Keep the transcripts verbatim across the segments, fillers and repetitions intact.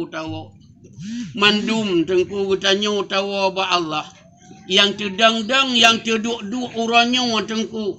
tawoe. Mandum Teungku geutanyoe tawoe bak Allah. Nyang teudong-dong, nyang teuduek-duek uroe nyoe Teungku.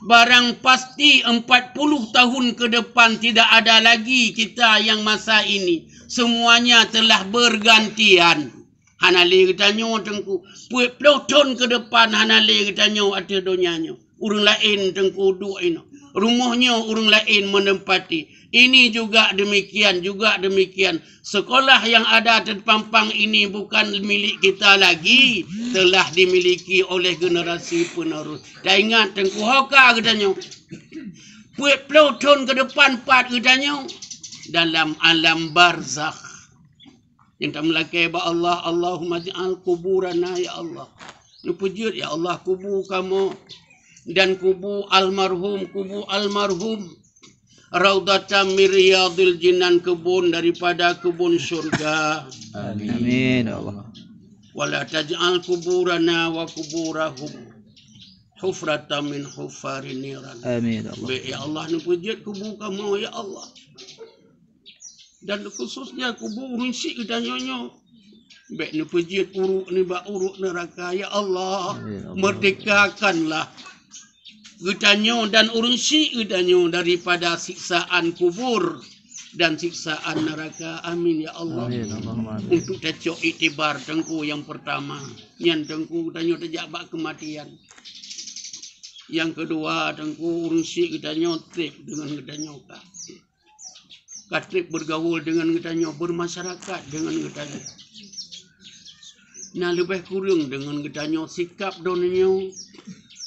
Barang pasti empat puluh tahun ke depan tidak ada lagi kita yang masa ini. Semuanya telah bergantian. Hana lé geutanyoe Teungku. Peuet ploh thon ke depan hana lé geutanyoe ateueh donya nyoe. Ureuëng laén Teungku duek inoe. Rumoh nyoe ureuëng laén meunempati. Ini juga demikian, juga demikian. Sekolah yang ada terpampang ini bukan milik kita lagi, telah dimiliki oleh generasi penerus. Taingat Teungku, ho ka geutanyoe. Peuet ploh thon ke depan pat geutanyoe dalam alam barzakh. Nyang tameulakée bak Allah, Allahumma ij'al kuburana, ya Allah. Neupeujeuet, ya Allah, kubu kamoe dan kubu almarhum, kubu almarhum, raudhatan min riyadil jinan, kebun daripada kebun syurga. Amin. Amin, ya Allah. Wala taj'al kuburana wa kuburahum hufratan min hufarin niran. Amin, ya Allah. Bék, ya Allah, neupeujeuet kubu kamoe, ya Allah. Dan khususnya kubu ureuëng syik geutanyoe nyoe. Bék neupeujeuet uruek nibak uruek neuraka, ya Allah. Amin, ya Allah. Merdekakanlah geutanyoe dan ureuëng syik geutanyoe daripada siksaan kubur dan siksaan neuraka. Amin, ya Allah. Amin, Allahumma amin. Untuk tacok iktibar Teungku nyang pertama, nyan Teungku geutanyoe tajak bak keumatian. Nyang keudua Teungku, ureuëng syik geutanyoe treb deungon geutanyoe ka. Ka treb bergaul deungon geutanyoe, bermasyarakat deungon geutanyoe. Na leubeh kureueng deungon geutanyoe sikap doneunyoe.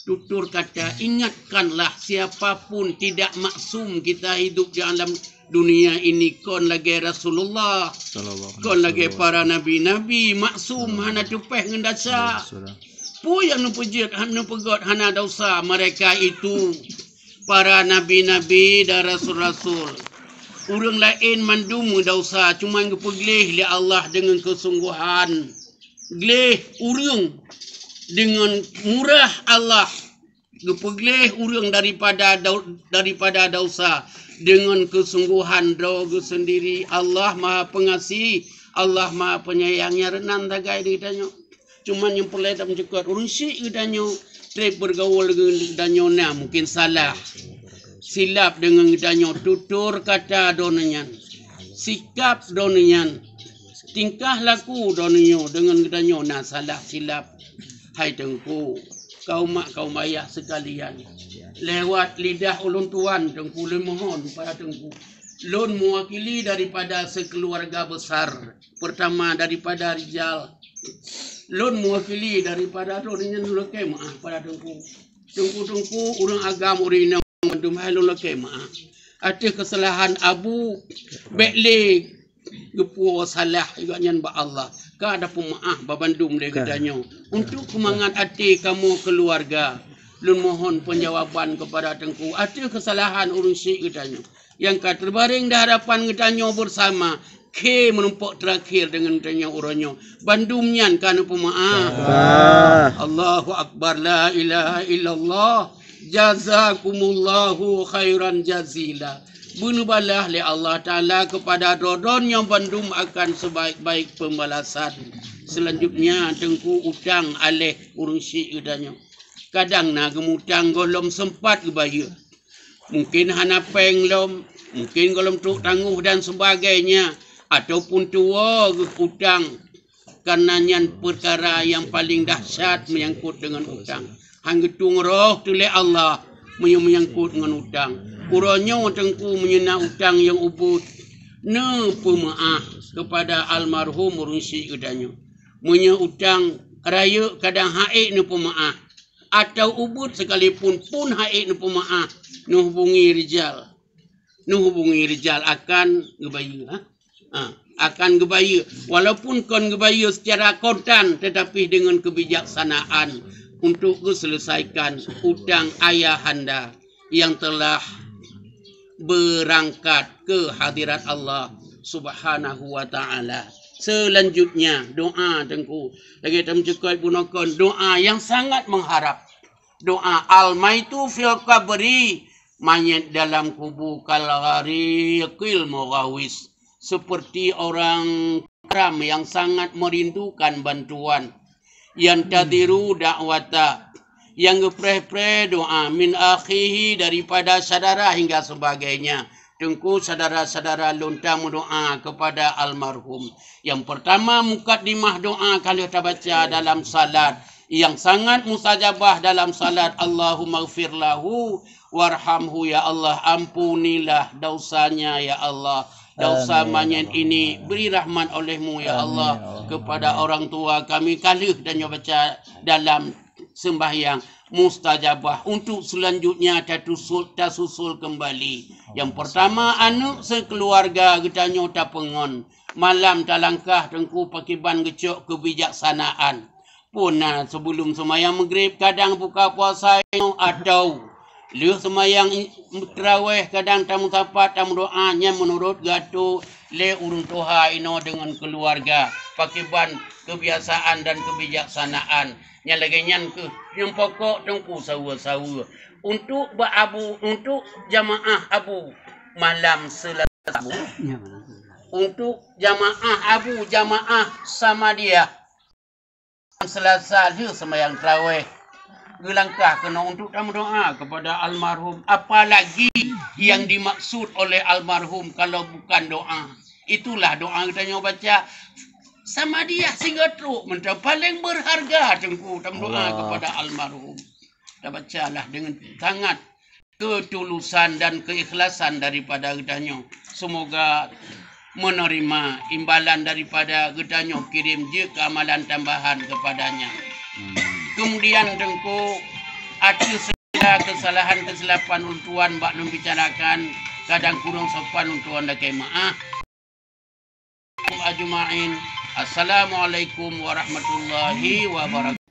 Tutur kata, ingatkanlah, siapa pun tidak maksum kita hidup di alam dunia ini, kon lagée Rasulullah, sallallahu alaihi wasallam, kon lagée para nabi-nabi, maksum, hana teupeh ngon desya. Peue nyang neupeujeuet, han-, neupeugét hana desya, mereka itu para nabi-nabi dan rasul-rasul. Ureuëng laén mandum meudesya, cuma geupeugleh lé Allah deungon keusungguhan. Gleh ureuëng deungon murah Allah, geupeugleh ureuëng daripada dau-, daripada desya deungon keusungguhan droe geuh seundiri. Allah Maha Pengasih, Allah Maha Penyayang, nyang reunan sagai di geutanyoe. Cuma nyang peureulée tameucukot, ureuëng syik geutanyoe treb bergaul deungon geutanyoe na mungkin salah, silap deungon geutanyoe, tutur kata droeneuh nyan, sikap droeneuh nyan, tingkah laku droeneuh nyoe deungon geutanyoe na salah silap. Hai Teungku, kaum mak kaum ayah sekalian, lewat lidah ulôn tuan Teungku, lôn mohon para Teungku, lôn mewakili daripada sekeluarga besar. Pertama daripada Rijal. Lôn mewakili daripada lôn nyan lôn lakée meuáh pada Teungku. Teungku-teungku, ureuëng agam, ureuëng inong bandum hai lôn lakée meuáh. Ateueh keusalahan Abu, bék lé geupuwoe salah juga nyan bak Allah. Ka ada peumeuáh bak bandum lé geutanyoe. Untuk keumangat até kamoe keuluwarga, lôn mohon peunjawaban keupada Teungku ateueh keusalahan ureuëng syik geutanyoe nyang ka teubareng di hadapan geutanyoe beusama, khé meurumpok teurakhé deungon geutanyoe uroe nyoe. Bandum nyan ka neupeumeuáh. Allahu Akbar, la ilaha illallah. Jazakumullahu khairan jazila. Beuneubalah lé Allah Taala keupada droe-droe nyoe bandum akan sebaik-baik peubalasan. Seulanjutnya, Teungku, utang aléh ureuëng syik geutanyoe. Kadang na geumutang gohlom seumpat geubayeue. Mungken hana péng lom, mungken gohlom trok tangoh dan sebagainya, ataupun tuwoe geuh utang. Kareuna nyan peukara nyang paleng dahsyat meunyangkot deungon utang. Han geutueng roh teuh lé Allah meunyoe meunyangkot ngon utang. Uroe nyoe Teungku meunyoe na utang nyang ubit, neupeumeuáh keupada almarhum ureuëng syik geutanyoe. Meunyoe utang rayeuk kadang han ék neupeumeuáh, atawa ubit sekalipun pun han ék neupeumeuáh, neuhubungi Rijal. Neuhubungi Rijal akan geubayeue, ha? Ha, akan geubayeue. Walaupun kon geubayeue secara kontan, tetapi dengan kebijaksanaan untuk geuselesaikan utang ayahanda yang telah berangkat ke hadirat Allah Subhanahu wa Taala. Selanjutnya, doa Teungku. Lagée tameucukot bunoe kon, doa yang sangat mengharap. Doa al-maitu fil qabri, manyét dalam kubu kal ghariqil mughawis. seperti orang karam yang sangat merindukan bantuan. Yantadhiru da'wata, yang geupreh-preh doa, min akhihi, daripada syedara hingga sebagainya. Teungku, syedara-syedara lôn, tameudoa kepada almarhum. Yang pertama, mukaddimah doa ka lheueh tabaca dalam salat. Yang sangat mustajabah dalam salat, Allahummaghfir lahu warhamhu, ya Allah, ampunilah dosanya, ya Allah. Dosa manyét ini, beri rahmat oleh-Mu, ya Allah, kepada orang tua kami, ka lheueh tanyoe baca dalam sembahyang mustajabah. Untuk selanjutnya, tatusul, tasusul kembali. Yang pertama, aneuk sekeluarga geutanyoe tapeungon. Malam talangkah Teungku pakriban geucok kebijaksanaan. Pun na sebelum seumayang Maghrib, kadang buka puasa inoe, atau lheueh seumayang i-, taraweh, kadang tameusapat, tameudoa, nyan meunurot geuatoe lé ureuëng tuha inoe deungon keuluwarga, pakriban keubiasaan dan keubijaksanaan. Nyang lagée nyan kheueh nyang pokok Teungku saweue-saweue. Untuk bak abu, untuk jamaah abu malam Selasa, untuk jamaah abu, jamaah Samadiyah, Selasa lheueh seumayang taraweh, geulangkah keunoe untuk tameudoa kepada almarhum. Apalagi yang dimaksud oleh almarhum kalau bukan doa? Itulah doa geutanyoe baca Samadiyah singoh trok mantong, paléng berharga Teungku, tameudoa kepada almarhum. Tabacalah dengan sangat ketulusan dan keikhlasan daripada geutanyoe. Semoga menerima imbalan daripada geutanyoe kirim jeuet keu amalan tambahan kepadanya. Kemudian Teungku, ateueh segala kesalahan-kesilapan ulôn tuan bak lôn bicarakan, kadang kurang sopan ulôn tuan lakée meuáh. Ajmain. Assalamualaikum warahmatullahi wabarakatuh.